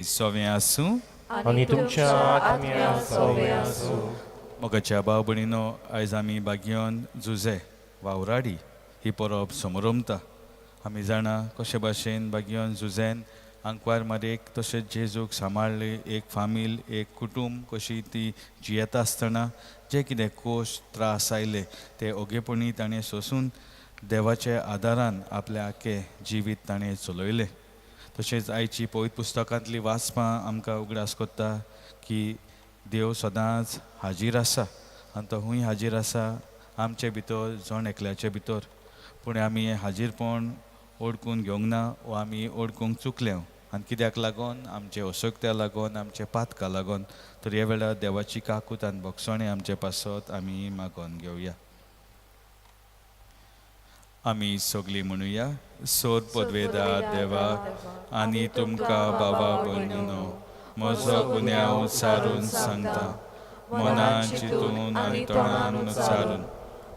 सोवें आसूं आनी तुमच्या आत्म्या सोवे आसूं. मोगाच्या भाव भयणीनो, आयज आमी बागयोन जुजे वावराडी ही परब समरमता. आमी जाणा कशे भाशेन बागयोन जुझेन आंकवार मारयेक तशेंच जेजूक सांबाळ्ळी. एक फामील, एक कुटूंब कशी ती जियेता आसतना जे कितें कोश त्रास आयले ते ओगेपणी ताणें सोंसून देवाच्या आदारान आपलें आख्खें जिवीत ताणें चलयलें. तशेंच आयची पवित्र पुस्तकांतली वाचपां आमकां उगडास कोत्ता की देव सदांच हाजीर आसा आनी तो खूंय हाजीर आसा, आमचे भितर, जण एकल्याचे भितर. पूण आमी हें हाजीरपण ओडकून घेवंक ना वो आमी ओडकूंक चुकले आनी कित्याक लागून आमचे असक्त्या लागून, आमचे पातका लागून. तर ह्या वेळार देवाची काकूत आनी भोगसणें आमचे पासत आमी मागोवन घेवया. आमी सगळीं म्हणुया. सोर पदवेदा देवाक आनी तुमकां बाबा भयणीनो म्हजो गुन्यांव उच्चारून सांगता. मनान चिंतून आनी तोंडान उच्चारून,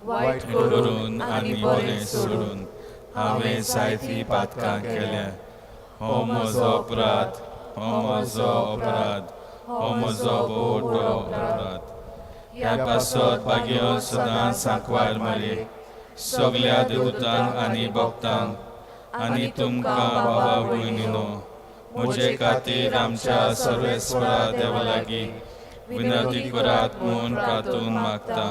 वायट करून आनी बरें सोडून हांवें जायतीं पातकां केल्या. हो म्हजो अपराध, हो म्हजो अपराध, हो म्हजो भोव अपराध. ह्या पासत भाग्य सदांच सांकवार मारये, सगल्या देवतांक आनी भक्तांक आनी तुमकां बाबा भयणीनो म्हजे खातीर आमच्या सर्वेस्वरा देवा लागीं विनंती करात म्हूण प्रार्थून मागता.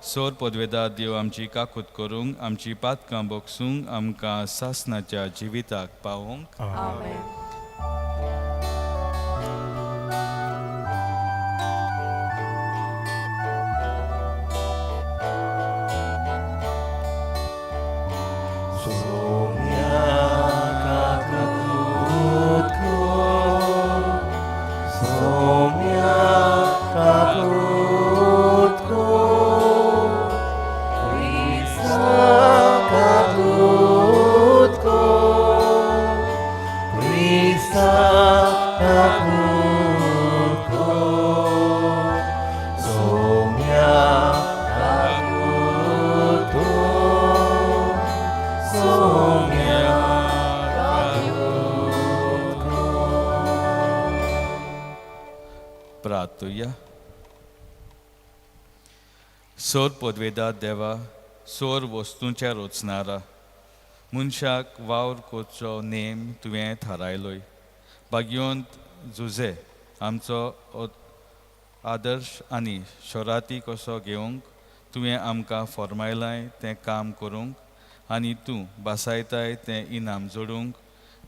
सोर पदवेदा देव आमची काकूत करूंक, आमची पातकां भोगसूंक, आमकां सासनाच्या जिविताक पावोवंक. आमेन. सोम्या काकूत कर, सोम्या काकूत कर, क्रिस्ता काकूत कर, क्रिस्ता काकूत कर, सोम्या काकूत कर, सोम्या काकूत कर. प्रार्थुया. सोर पदवेदा देवा, सोर वस्तूंच्या रोचनारा, मनशाक वावर करचो नेम तुवें थारायलोय. भाग्यवंत जुझे आमचो आदर्श आनी शोराती कसो घेवंक तुवें आमकां फॉर्मायलाय तें काम करूंक आनी तूं बासायताय तें इनाम जोडूंक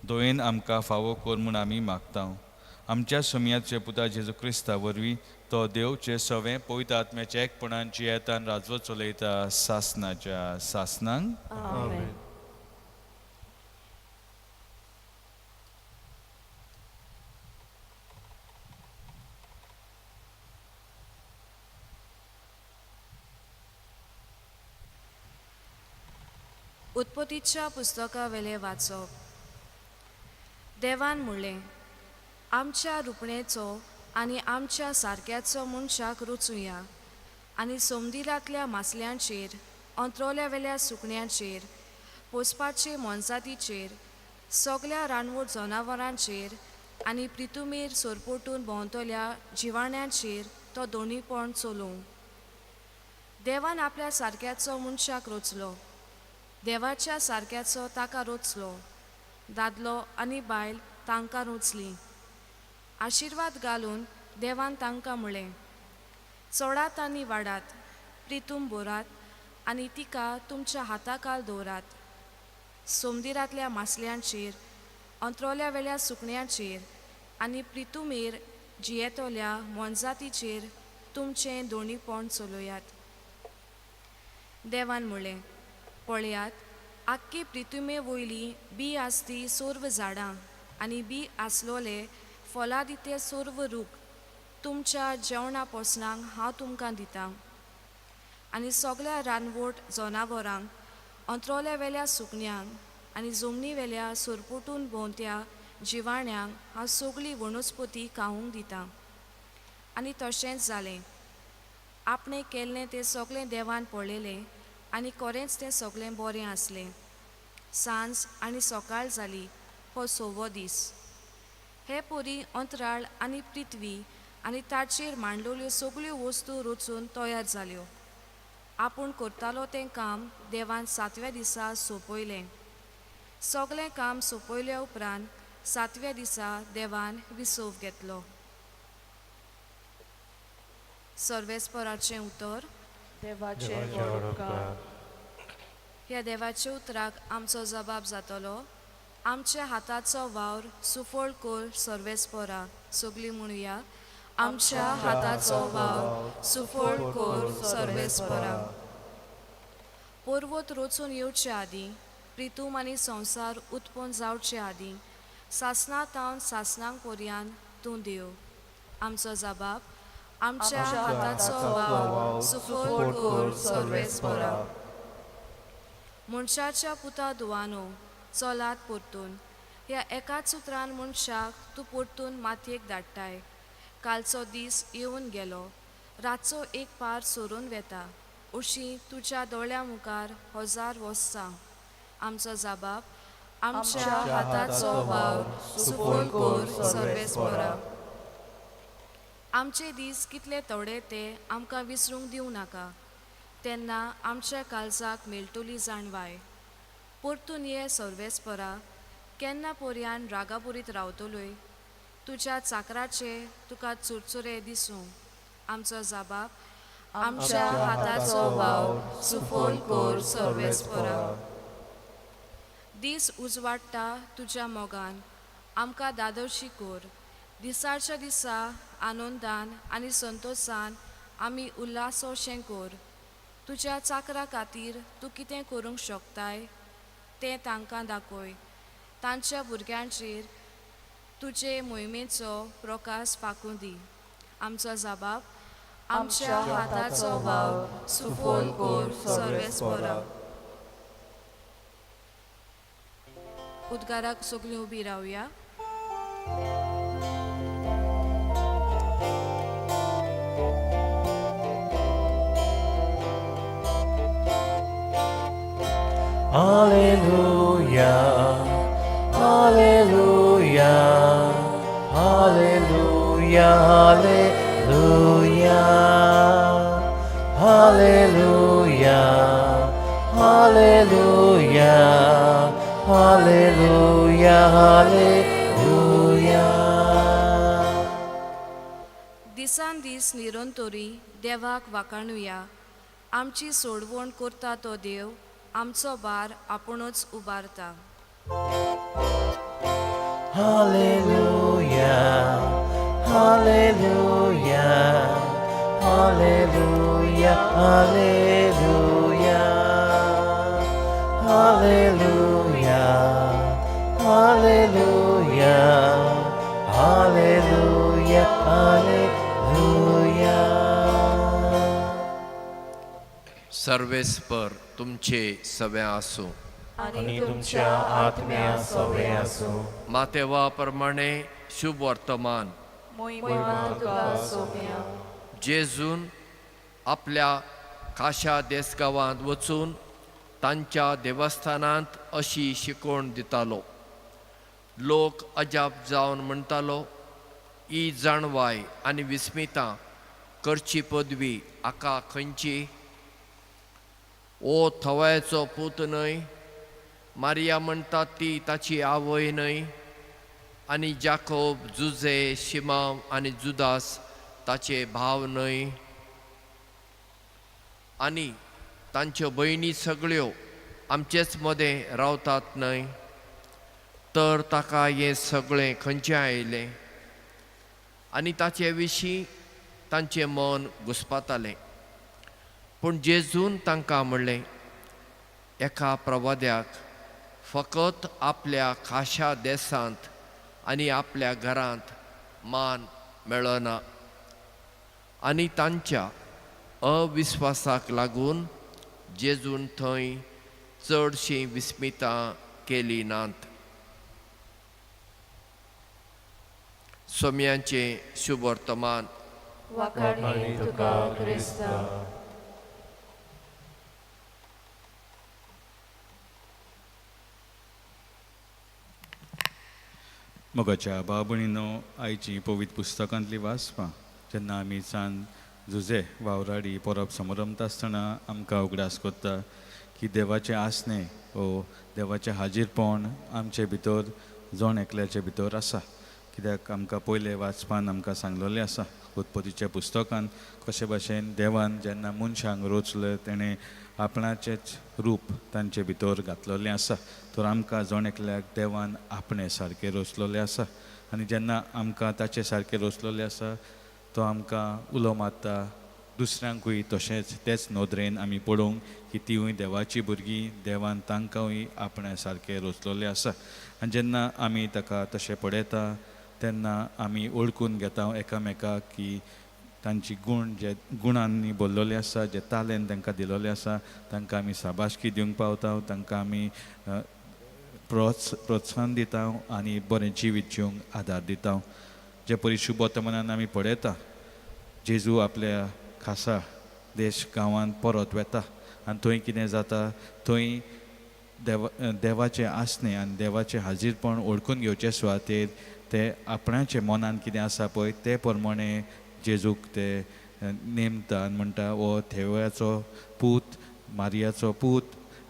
दोयेन आमकां फावो कर म्हूण आमी मागता. आमच्या सोमयाचे पुता जेजू क्रिस्ता वरवीं, तो देवचे सवें पवित्र आत्म्याच्या एकपणान जियेतान राजवत चलयता सासनाच्या सासनांक. आमेन. उत्पत्तीच्या पुस्तका वेलें वाचप. देवान म्हणलें, आमच्या रुपणेचो आनी आमच्या सारक्याचो मनशाक रचुया आनी सोमदिरांतल्या मासल्यांचेर, अंत्रोल्या वेल्या सुकण्यांचेर, पोसपाचे मोनजातीचेर, सगल्या रानवट जनावरांचेर आनी प्रितुमेर सोरपोटून भोंवतल्या जिवाण्यांचेर तो दोनीपण चलोवं. देवान आपल्या सारक्याचो मनशाक रचलो. देवाच्या सारक्याचो ताका रचलो. दादलो आनी बायल तांकां रचली. आशिर्वाद घालून देवान तांकां म्हळें, चडात आनी वाडात, प्रितूम भरात आनी तिका तुमच्या हाताखाल दवरात. सोमदिरांतल्या मासल्यांचेर, अंत्रोल्या वेल्या सुकण्यांचेर आनी प्रितुमेर जियेतल्या मोनजातीचेर तुमचें दोणीपण चलयात. देवान म्हणलें, पळयात, आख्खी प्रितुमे वयली बी आसती सर्व झाडां आनी बी आसलोले फळां दिते सर्व रूख तुमच्या जेवणा पोसणांक हांव तुमकां दितां आनी सगल्या रानवट जनावरांक, अंत्रोल्या वेल्या सुकण्यांक आनी जमनी वेल्या सोरपोटून भोंवत्या जिवाण्यांक हांव सगळी वनस्पती खावंक दितां. आनी तशेंच जालें. आपणें केल्लें तें सगळें देवान पळयलें आनी खरेंच तें सगळें बरें आसलें. सांज आनी सकाळ जाली, हो सवो दीस. हे परी अंतराळ आनी पृथ्वी आनी ताचेर मांडलेल्यो सगल्यो वस्तू रचून तयार जाल्यो. आपूण करतालो तें काम देवान सातव्या दिसा सोंपयलें. सगलें काम सोंपयल्या उपरांत सातव्या दिसा देवान विसव घेतलो. सर्वेस्पराचें उतर. देवाचे व्हड उपकार. ह्या देवाच्या उतराक आमचो जबाब जातलो. आमच्या हाताचो वावर सुफळ कर सर्वेस्परा. सगलीं म्हणुया, आमच्या हाताचो वावर सुफळ कर सर्वेस्परा. पर्वत रचून येवचे आदीं, प्रितूम आनी संवसार उत्पन्न जावचे आदीं, सासणा तावन सासणांक पर्यान तूं देव. आमचो जबाब, आमच्या हाताचो वावर सुफळ कर सर्वेस्परा. मनशाच्या पुता दुवानो चलात परतून. ह्या एकाच उतरान मनशाक तूं परतून मातयेक धाडटाय. कालचो दीस येवन गेलो, रातचो एक पार सरून वेता, अशी तुज्या दोळ्या मुखार हजार वर्सां. आमचो जबाब, आमच्या हाताचो वावर सुफळ कर सर्वेस्परा. आमचे दीस कितले थोडे ते आमकां विसरूंक दिवं नाका, तेन्ना आमच्या काळजाक मेळटली जाणवाय. परतून ये सर्वेस्परा, केन्ना पर्यान रागापुरीत रावतलोय? तुज्या चाकराचे तुका चुरचुरे दिसूं. आमचो जबाब, आमच्या हाताचो वावर सुफळ कर सर्वेस्परा. दीस उजवाडटा तुज्या मोगान, आमकां दादोशी कर. दिसाच्या दिसा आनंदान आनी संतोशान आमी उल्हासोशें कर. तुज्या चाकरा खातीर तूं कितें करूंक शकताय तें तांकां दाखय. तांच्या भुरग्यांचेर तुजे मोहिमेचो प्रकाश फाकूं दी. आमचो जबाब, आमच्या हाताचो वावर सुफळ कर सर्वेस्परा. उद्गाराक सगळीं उबी रावया. Alleluia, Alleluia, Alleluia, Alleluia, Alleluia, Alleluia, Alleluia, Alleluia. दिसान दीस निरंतरी देवाक वाकाणुया. आमची सोडवण करता तो देव, आमचो बार आपुणूच उबारता. Alleluia, Alleluia, Alleluia, Alleluia, Alleluia, Alleluia, Alleluia, Alleluia. सर्वेस्पर तुमचे सवे आसूं. आनी तुमच्या आत्म्या सवे आसूं. मातेवा प्रमाणे शुभ वर्तमान. मोहिमा तुका सोम्या. जेजून आपल्या खाशा देसगांवांत वचून तांच्या देवस्थानांत अशी शिकवण दितालो. लोक अजाप जावन म्हणटालो, ही जाणवाय आनी विस्मितां करची पदवी आका खंयची? ओ थवयाचो पूत न्हय? मारिया म्हणटात ती ताची आवय न्हय? आनी जाकोब, जुजे, शिमाव आनी जुदास ताचे भाव न्हय? आनी तांच्यो भयणी सगळ्यो आमचेच मदें रावतात न्हय? तर ताका हें सगळें खंयचें आयलें? आनी ताचे विशीं तांचें मन घुस्पातालें. पूण जेजून तांकां म्हणलें, एका प्रवाद्याक फकत आपल्या खाशा देसांत आनी आपल्या घरांत मान मेळना. आनी तांच्या अविस्वासाक लागून जेजून थंय चडशीं विस्मितां केली नात. सोम्यांचें शुभ वर्तमान. वाखाणी तुका क्रिस्ता. मोगाच्या भाव भयणीनो, आयची पवित्र पुस्तकांतली वाचपां जेन्ना आमी सान जुजे वावराडी परब समरमता आसतना आमकां उगडास करता की देवाचें आसणें ओ देवाचें हाजीरपण आमचे भितर जण एकल्याचे भितर आसा. कित्याक आमकां पयले वाचपान आमकां सांगलेलें आसा उत्पत्तीच्या पुस्तकान कशे भाशेन देवान जेन्ना मनशांक रचले तेणें आपणाचेंच रूप तांचे भितर घातलेलें आसा. तर आमकां जण एकल्याक देवान आपणें सारकें रचलेलें आसा आनी जेन्ना आमकां ताचे सारकें रचलेलें आसा तो आमकां उलो मारता दुसऱ्यांकूय तशेंच तेच नदरेन आमी पळोवंक की तिवूय देवाची भुरगीं, देवान तांकांय आपणें सारकें रचलेलें आसा. आनी जेन्ना आमी ताका तशें पळयता तेन्ना आमी वळखून घेता एकामेकाक की तांची गूण जे गुणांनी भरलेले आसा, जे तालेंत तांकां दिलेलें आसा, तांकां आमी शाबासकी दिवंक पावता, तांकां आमी प्रोत्साहन दिता आनी बरें जिवीत जिवंक आदार दिता. जे परी शुभवर्तमानान आमी पळयता जेजू आपल्या खासा देश गांवांत परत वेता आनी थंय कितें जाता, थंय देवाचें आसणें आनी देवाचें हाजीरपण वळखून घेवचे सुवातेर ते आपणाचे मनान कितें आसा पळय ते प्रमाणे जेजूक ते नेमता आनी म्हणटा हो थेवयाचो पूत, मारियाचो पूत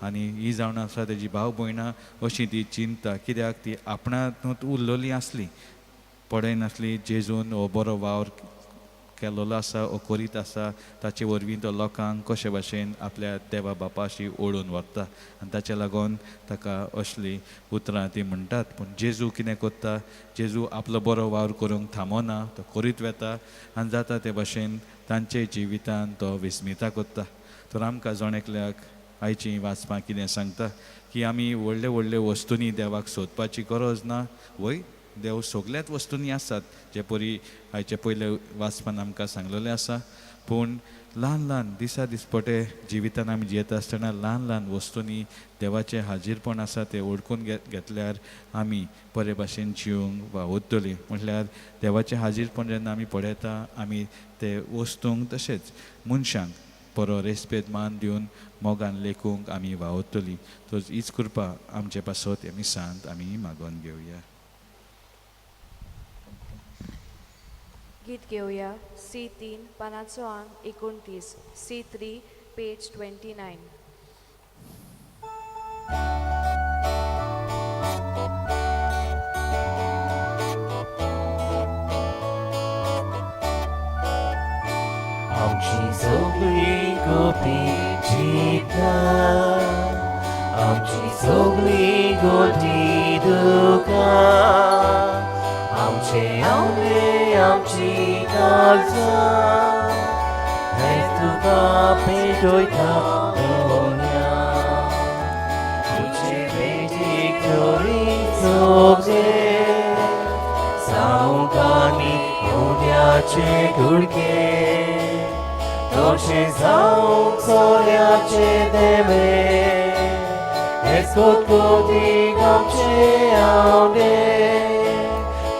आनी ही जावन आसा तेजी भाव भयणां अशी ती चिंता. कित्याक ती आपणातूच उरलेली आसली, पळयनासली जेजून हो बरो वावर केल्लो आसा, हो करीत आसा, ताचे वरवीं तो लोकांक कशे भाशेन आपल्या देवा बापाशी ओडून व्हरता आनी ताचे लागून ताका असली उतरां ती म्हणटात. पूण जेजू कितें करता, जेजू आपलो बरो वावर करूंक थांबना, तो करीत वेता आनी जाता ते भाशेन तांचे जिवितान तो विस्मिता करता. तर आमकां जण एकल्याक आयची वाचपां कितें सांगता की आमी व्हडले व्हडले वस्तूंनी देवाक सोदपाची गरज ना. वय देव सगल्याच वस्तूंनी आसात जे परी आयचे पयले वाचपान आमकां सांगलेलें आसा. पूण ल्हान ल्हान दिसा दिसपटे जिवितान आमी जियेता आसतना ल्हान ल्हान वस्तूंनी देवाचें हाजीरपण आसा तें वळखून घेतल्यार आमी बरे भाशेन जिवंक वावुरतलीं. म्हटल्यार देवाचें हाजीरपण जेन्ना आमी पळयता आमी ते वस्तूंक तशेंच मनशांक बरो रेस्पेद मान दिवन मोगान लेखूंक आमी वावुरतलीं. तर हीच कृपा आमचे पासत ह्या मिसांत आमी मागोवन घेवया. गीत घेवया C3 पानाचो आंक 29, C3 page 29. आमची सगळी गोपी जिता, आमची सगळी गोटी दुकां, आमचे आंबे आमची काळजां, हे तुका पेटयता दोन्या. तुजे भेटीक तरी सगळे सावकांनी उद्याचे गुडके, तशें जावंक सोऱ्याचे देवे, हेच कोतकोतीक आमचे आवडे.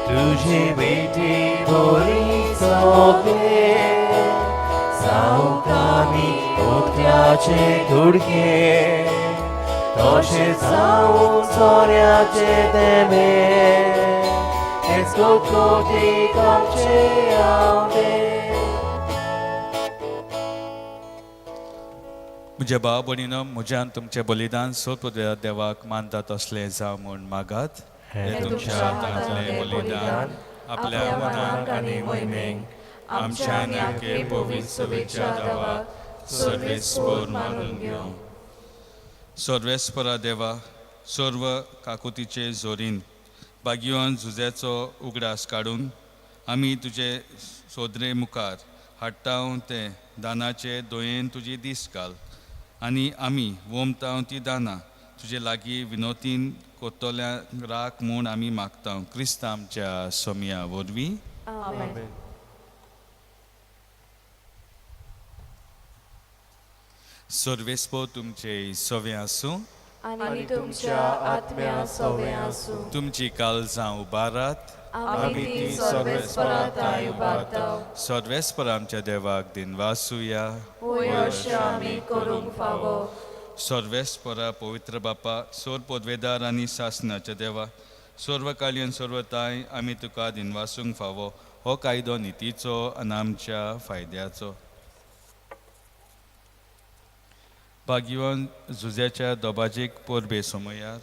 तुजे भेटीक बरी सगळे सावकांनी उद्याचे गुडके, तशें जावंक सोऱ्याचे देवे, हेच कोतकोतीक आमचे आवडे. म्हज्या भाव भयणीनो, म्हज्यान तुमचें बलिदान सोद देवाक मानता तसलें जावं म्हूण मागात. हें तुमच्या हातांतलें बलिदान आपल्या मनाक आनी मोहिमेक आमच्या आनी पवित्र सभेच्या देवाक सर्वेस्पर मानून घेवं. सर्वेस्परा देवा, सर्व काकुतीचे जोरीन बागियोन झुजाचो उगडास काडून आमी तुजे सोदरे मुखार हाडटा तें दानाचे दोयेन तुजी दीस घाल आनी आमी वोमता ती दानां तुजे लागीं विनोतीन कोत्तोल्या राख म्हूण आमी मागता. क्रिस्त आमच्या सोमया वरवीं. आमेन. सर्वेस्पो तुमचे सवे आसूं आनी तुमच्या आत्म्या सवे आसूं. तुमची काळजां उबारात, आमी ती सर्वेस्परा थांय उबारता. सर्वेस्पर आमच्या देवाक दिनवासुया. होय अशें आमी करूंक फावो. सर्वेस्परा पवित्र बापा, सोर पदवेदार आनी सासनाच्या देवा, सर्वकालीन सर्वताय आमी तुका दिनवासूंक फावो. हो कायदो नितीचो आनी आमच्या फायद्याचो. भाग्यवान जुझ्याच्या दोबाजीक परबे समयार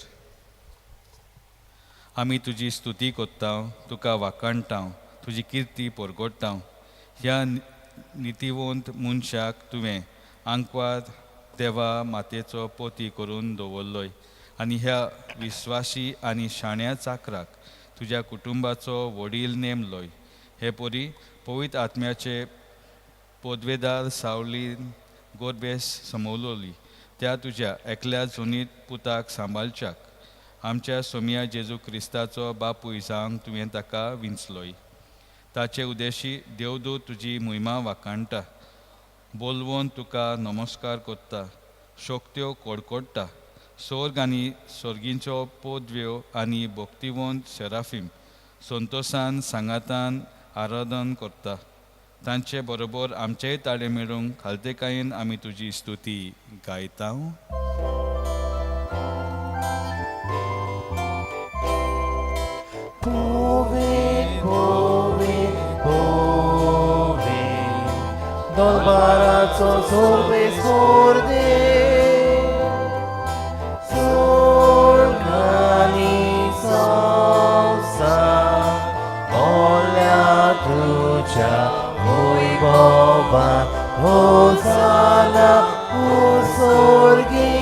आमी तुजी स्तुती कोत्ता, तुका वाखाणटा, तुजी किर्ती परगोडटा. ह्या नितीवंत मनशाक तुवें आंकवार देवा मातेचो पोती करून दवरलोय आनी ह्या विस्वासी आनी शाण्या चाकराक तुज्या कुटुंबाचो वडील नेमलोय. हे परी पवित्र आत्म्याचे पदवेदार सावलीन गोरबेस समवलोली त्या तुज्या एकल्या जुनीत पुताक सांबाळच्याक आमच्या सोमिया जेजू क्रिस्ताचो बापूय जावंक तुवें ताका विंचलोय. ताचे उदेशी देवदूत तुजी मोहिमा वाखाणटा, बोलवोन तुका नमस्कार कोत्ता, शक्त्यो कोडकोडटा. सोर्ग आनी सोर्गींच्यो पदव्यो आनी भक्तिवंत सेराफीम संतोसान सांगातान आराधन करता. तांचे बरोबर आमचेय ताळे मेळूंक खालतेकायेन आमी तुजी स्तुती गायता. दरबाराचो सोर्वे सोर्दे सोर्गानी संवसार मोल्या तुज्या वैभवान होसाना सोर्गी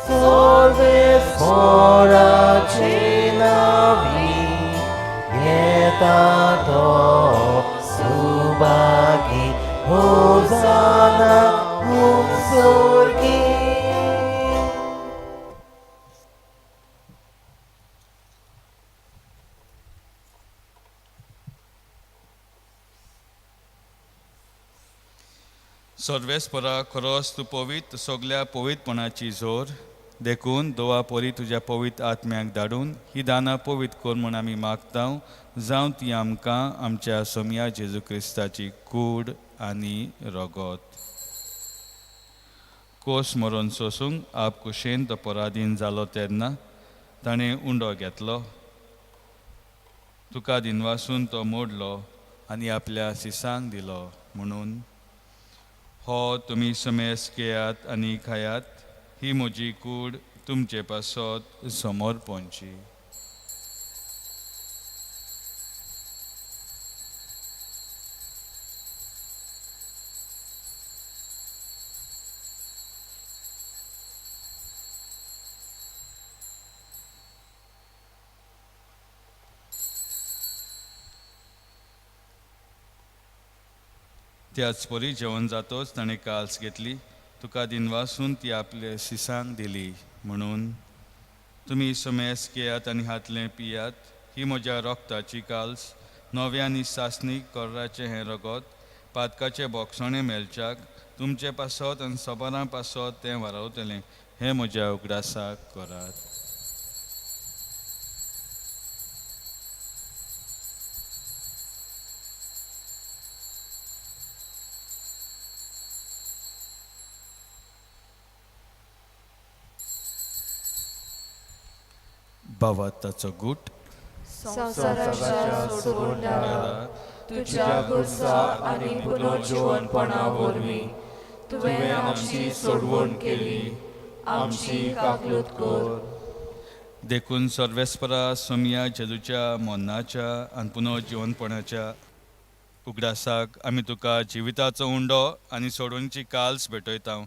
सोर्वे स्फोराचे नावी घेता तो सुभागी होसाना सोर्गी. सर्वेस्परा खरोच तूं पवित्र, सगल्या पवित्रपणाची जोर. देखून दोवा परी तुज्या पवित्र आत्म्याक धाडून ही दानां पवित्र कर म्हूण आमी मागता, जावं ती आमकां आमच्या सोमया जेजू क्रिस्ताची कूड आनी रगत. कोस मरोन सोसूंक आप कुशेन तो पराधीन जालो तेन्ना ताणें उंडो घेतलो, तुका दिनवासून तो मोडलो आनी आपल्या सिसांक दिलो म्हणून, हो तुमी समेस घेयात आनी खायात, ही म्हजी कूड तुमचे पासत समर्पणची. त्याच परी जेवण जातोच ताणें काल्स घेतली, तुका दिनवासून ती आपले सिसांक दिली म्हणून, तुमी समेस घेयात आनी हातलें पियात, ही म्हज्या रोगताची काल्स, नव्या आनी सासणीक कोर्राचें हें रगत पातकाचें बोगसणें मेळच्याक तुमचे पासत आनी सबरां पासत तें वारावतलें. हें म्हज्या उगडासाक करात. भावार्थाचो गूट संवसाराच्या सोडवणदारा तुज्या खुर्सा आनी पुनर्जिवनपणा वरवीं तुवें आमची सोडवण केली, आमची काकलूत कर. देखून सर्वेस्परा सोमया जेजूच्या मरणाच्या आनी पुनर्जिवनपणाच्या उगडासाक आमी तुका जिविताचो उंडो आनी सोडवणची काल्स भेटयता.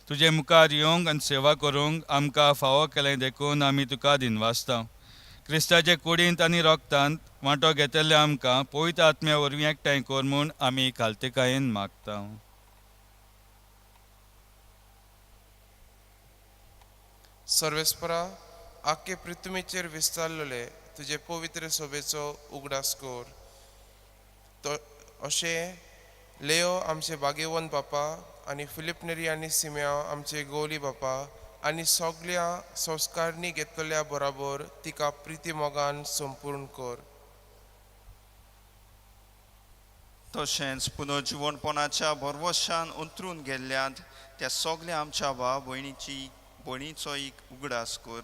तुजे मुखार येवंक आनी सेवा करूंक आमकां फावो केलें देखून आमी तुका दिनवासता. क्रिस्ताचे कुडींत आनी रोगतांत वांटो घेतले आमकां पवित्र आत्म्या वरवीं एकठांय कर म्हूण आमी खालतेकायेन मागता. सर्वेस्परा आख्खे पृथ्वीचेर विस्तारलेले तुजे पवित्र सोबेचो उगडास कर. तो अशें लेयो आमचे भाग्यवंत बापा आनी फिलिपनेरी आनी सिम्या आमचे गोली बापा आनी सगल्या संस्कारणी घेतलेल्या बराबर तिका प्रिती मोगान संपूर्ण कर. तशेंच पुनर्जिवणपणाच्या भरवशान अंतरून गेल्ल्यांत त्या सगल्या आमच्या भाव भयणीची भयणीचो एक उगडास कर.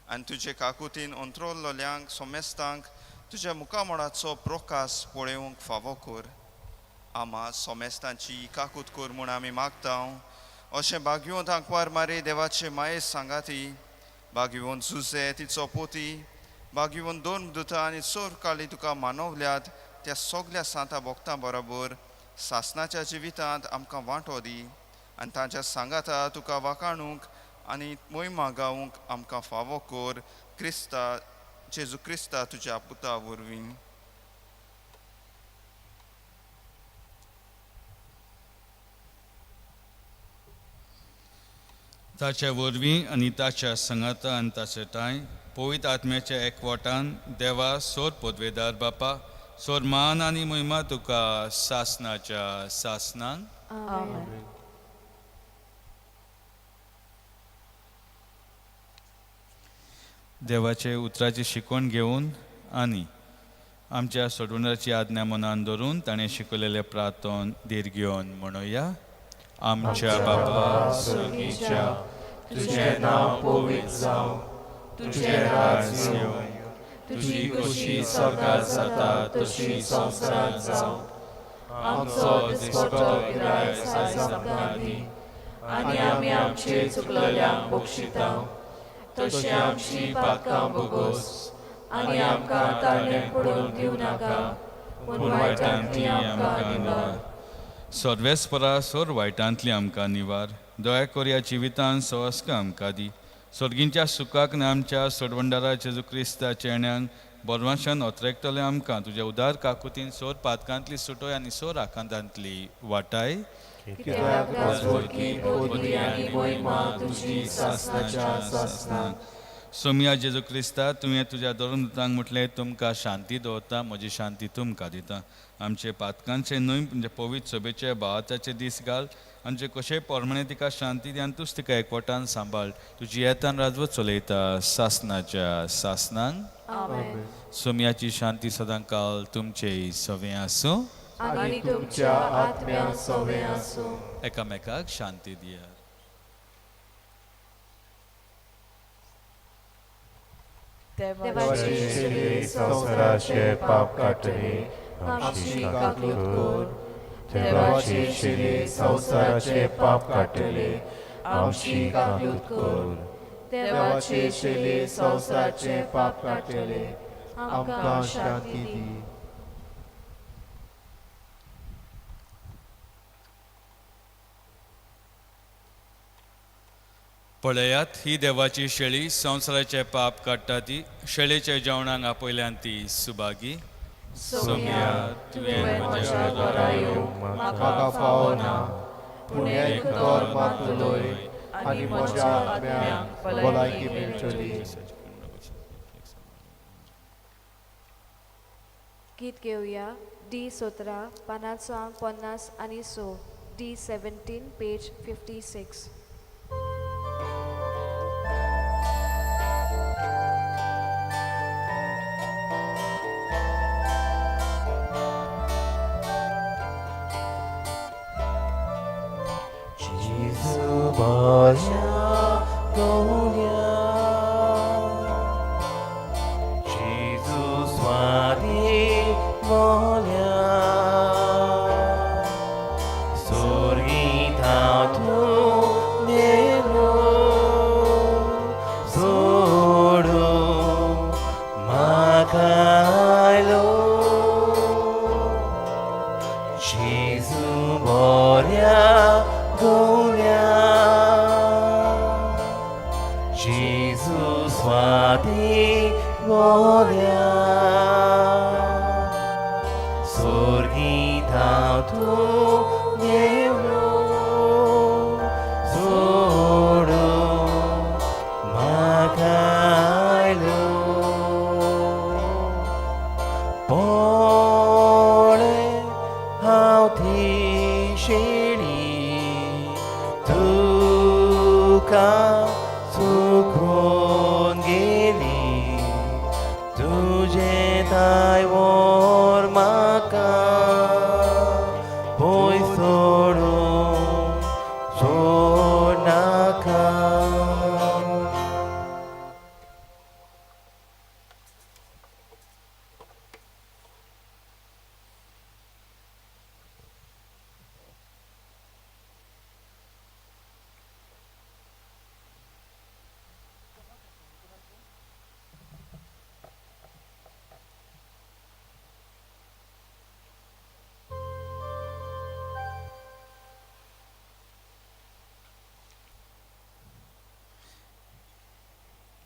आनी तुजे काकुतीन अंतरोल्लोल्यांक सोमेस्तांक तुज्या मुखामळाचो प्रकाश पळोवंक फावो कर. आमा सोमेस्तांची काकूत कर म्हूण आमी मागता. अशें भाग्यवंत आंकवार मारे देवाचे मायेस सांगाती, भाग्यवंत जुजे तिचो पोती, भाग्यवंत दोन दुतां आनी चोर काळी तुका मानवल्यात त्या सगल्या सांता भक्तां बरोबर सासनाच्या जिवितांत आमकां वांटो दी आनी तांच्या सांगाता तुका वाखाणूंक आनी मोहिमा गावूंक आमकां फावो कर. क्रिस्ता जेजू क्रिस्ता तुज्या पुता वरवीं. ताच्या वरवीं आनी ताच्या संगाता आनी ताचे ठांय पवित्र आत्म्याच्या एकवटान देवा सोर पदवेदार बापा सोर मान आनी महिमा तुका सासनाच्या सासनान. आमेन. देवाचे उतराची शिकवण घेवन आनी आमच्या सोडवणाची आज्ञा मनान धरून ताणें शिकयलेलें प्रार्थन धीर घेवन म्हणुया. आमच्या बापा स्वर्गीच्या, तुजें नांव पवित्र जावं, तुजें राज येवं, तुजी खुशी स्वर्गात जाता तशी संवसारांत जावं. आमचो दिसपटो गिरायक आयज आमकां दी आनी आमी आमचे चुकलेल्यांक बक्षिता तशें आमची पातकां भोगोस आनी आमकां ताणें पडून दिवं नाका पूण वायटांतली आमकां निवार. सर्वेस्परा सोर वायटांतली आमकां निवार. दया कोरया जिवितान सवस्का आमकां दी. स्वर्गींच्या सुखाक आनी आमच्या सोडवंडारा जेजू क्रिस्ताच्या येण्याक बरवाशान ओतरेकतले आमकां तुज्या उदार काकुतीन सोर पातकांतली सुटोय आनी सोर आकांतांतली वाटाय. कित्याक राजवटकी पदवी आनी मोहिमा तुजी सासनाच्या सासनाक. सोमिया जेजू क्रिस्ता, तुवें तुज्या धर्मदूतांक म्हटलें तुमकां शांती दवरता, म्हजी शांती तुमकां दिता. आमचे पातकांचे न्हय म्हणजे पवित्र सभेचे भावाचे दीस घाल, आमचे कशेय प्रमाणे तिका शांती दी आनी तूंच तिका एकवटान सांबाळ. तुजी येतान राजवट चलयता सासनाच्या सासनांक. आमेन. सोमियाची शांती सदां काल तुमचे सवें आसूं आनी तुमच्या आत्म्या सवें आसूं. एकामेकाक शांती दिया. देवाची शेळी संवसाराचे पाप काडटली आमची काकूत कर. देवाची शेळी संवसाराचे पाप काडटली आमची काकूत कर. देवाची शेळी संवसाराचे पाप काडटली आमकां शांती दी. पळयात ही देवाची शेळी संवसाराचे पाप काडटा ती. शेळेच्या जेवणाक आपयल्यान ती सुभागी. सोम्या, तुवें म्हज्या घरा येवंक म्हाका फावो ना, पूण एक उतर मात उलय आनी म्हज्या आत्म्याक भलायकी मेळटली. गीत घेवया डी 17 पानाचो आंक 50 आनी 6, डी 17 पेज 56.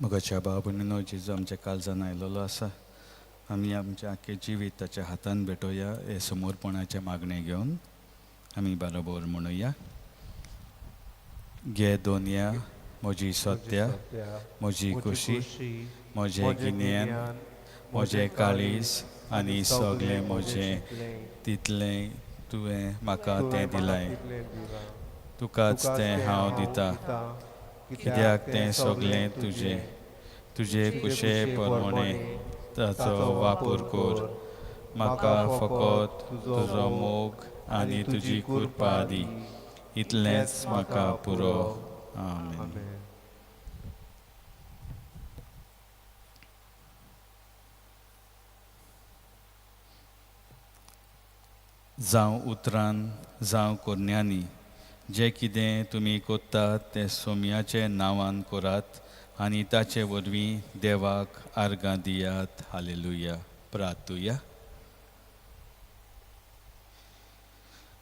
मोगाच्या भाव भयणीनो, जेजू आमच्या काळजान आयलेलो आसा. आमी आमचें आख्खें जिवीत ताच्या हातान भेटोवया. हे समर्पणाचें मागणें घेवन आमी बरोबर म्हणुया. घे दोनया म्हजी सत्या, म्हजी खुशी, म्हजें गिन्यान, म्हजें काळीज आनी सगळें म्हजें तितलें तुवें म्हाका तें दिलाय. तुकाच तें हांव दिता, कित्याक तें सगळें तुजें. तुजे कुशे प्रमाणे ताचो वापर कर. म्हाका फकत तुजो मोग आनी तुजी कृपा दी, इतलेंच म्हाका पुरो. आमेन. जावं उतरान जावं कोरण्यांनी जें कितें तुमी कोत्तात तें सोम्याचे नांवान करात आनी ताचे वरवीं देवाक आर्गां दियात. हालेलुया. प्रार्थुया.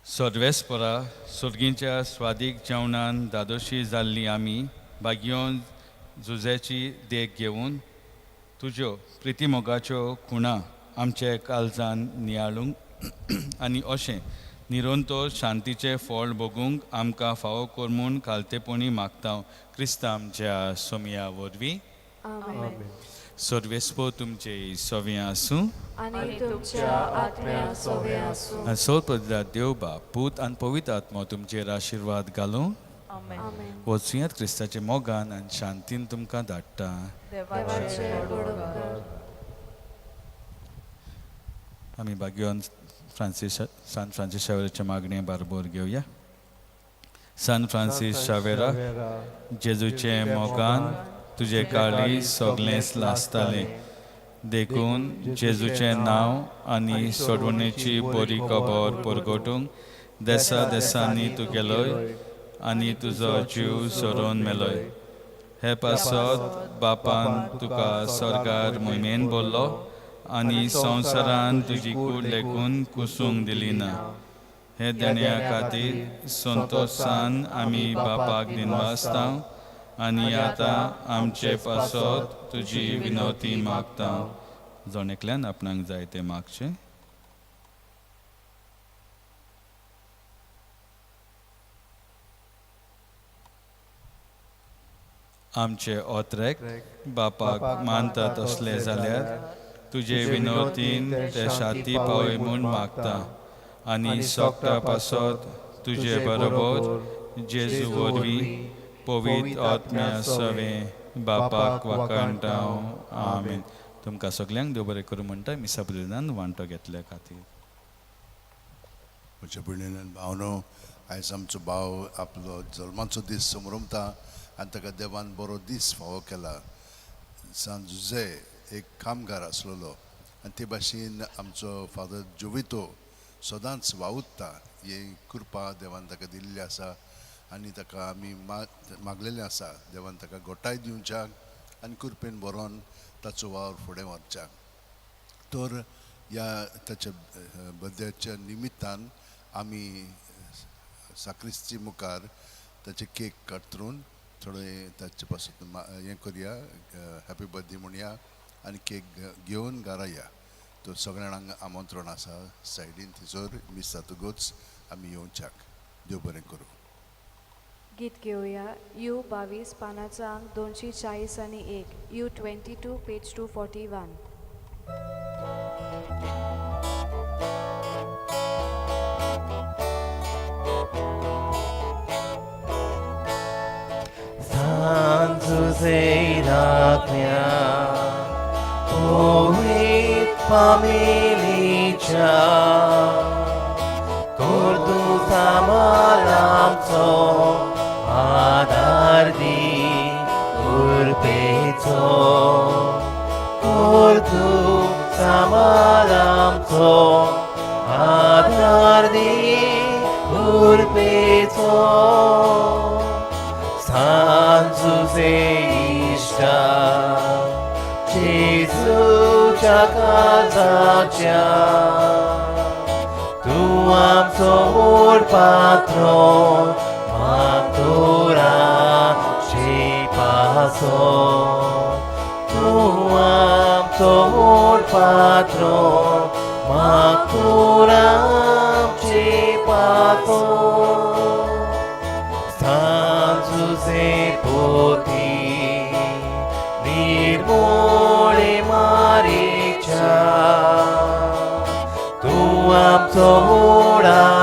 सर्वेस्परा, सर्गींच्या स्वादीक जेवणान दादोशी जाल्ली आमी भाग्योन जुझ्याची देख घेवन तुज्यो प्रितीमोगाच्यो खुणा आमचे काळजान नियाळूंक आनी अशें निरंतर शांतीचें फळ भोगूंक आमकां फावो कर म्हूण खालतेपणी मागता, क्रिस्तांव आमच्या सोमया वरवीं. आमेन. सर्वेस्पो तुमचे सवें आसूं. आनी तुमच्या आत्म्या सोवे आसूं. आनी सोर देव बाप, पूत आनी पवित्र आत्मो तुमचेर आशिर्वाद घालूं. आमेन. वचुयात क्रिस्ताच्या मोगान आनी शांतीन तुमकां धाडटा. देवाचे व्हड. आमी भाग्यवान फ्रांसीस सान फ्रांसीस शावेराच्या मागणें बारबोर घेवया. सान फ्रांसीस शावेरा, जेजूचे मोगान तुजे काळीज सगळेंच लासतालें, देखून जेजूचें नांव आनी सोडवणेची बरी खबर परगटूंक देसा देसांनी तूं गेलोय आनी तुजो जीव सोरोवन मेलोय. हे पासत बापान तुका स्वर्गार मोहिमेन बोल्लो आनी संवसारान तुजी कूड लेखून कुसूंक दिली ना. हे देण्या खातीर संतोशान आमी बापाक दिनवासता आनी आतां आमचे पासत तुजी विनवती मागता. जण एकल्यान आपणाक जाय तें मागचें. आमचे ओत्रेक बापाक मानता तसले जाल्यार तुजे विनवतीन ते शांती पावय म्हूण मागता आनी सोगटा पासत तुजे बरोबर जेजू वरवीं पवित्र आत्म्या सवें बापाक वाखाणटा. आमेन. तुमकां सगल्यांक देव बरें करूं म्हणटा मिसा बलिदान वांटो घेतल्या खातीर. म्हज्या भयणीन भावनो, आयज आमचो भाव आपलो जल्माचो दीस समरमता आनी ताका देवान बरो दीस फावो केला. सान जुझे एक कामगार आसलेलो आनी ते भाशेन आमचो फादर जोवितो सदांच वावुरता. ही कृपा देवान ताका दिल्ली आसा आनी ताका आमी मागलेलें आसा देवान ताका गोठाय दिवच्याक आनी कृपेन बरोवन ताचो वावर फुडें व्हरच्याक. तर ह्या ताच्या बर्थडेच्या निमित्तान आमी साक्रिस्ती मुखार ताचे केक कातरून थोडे ताचे पासून हें करया, हॅपी बर्थडे म्हणया आनी केक घेवन घरा या. तर सगळ्या जाणांक आमंत्रण आसा सायडीन थंयसर मीस जातकूच आमी येवच्याक. देव बरें करूं. गीत घेवया. You 22 पानाचा अंक 240 आणि 1. U 22 page 241. San Jose राखण्या पवित्र फामिलीच्या कोर्दू सांबाळ आमचो आदार दी उर्बेचो. कोर्दू सांबाळ आमचो आदार दी उर्बेचो. San Jose इश्टा जेजूच्या काळजाच्या तूं आमचो व्हड पात्रोन मागतोराचे पासो. पात्रो माकुरामचे पातो सान जुझे पोती निर्मोळे मारीच्या तूं आमचो उडास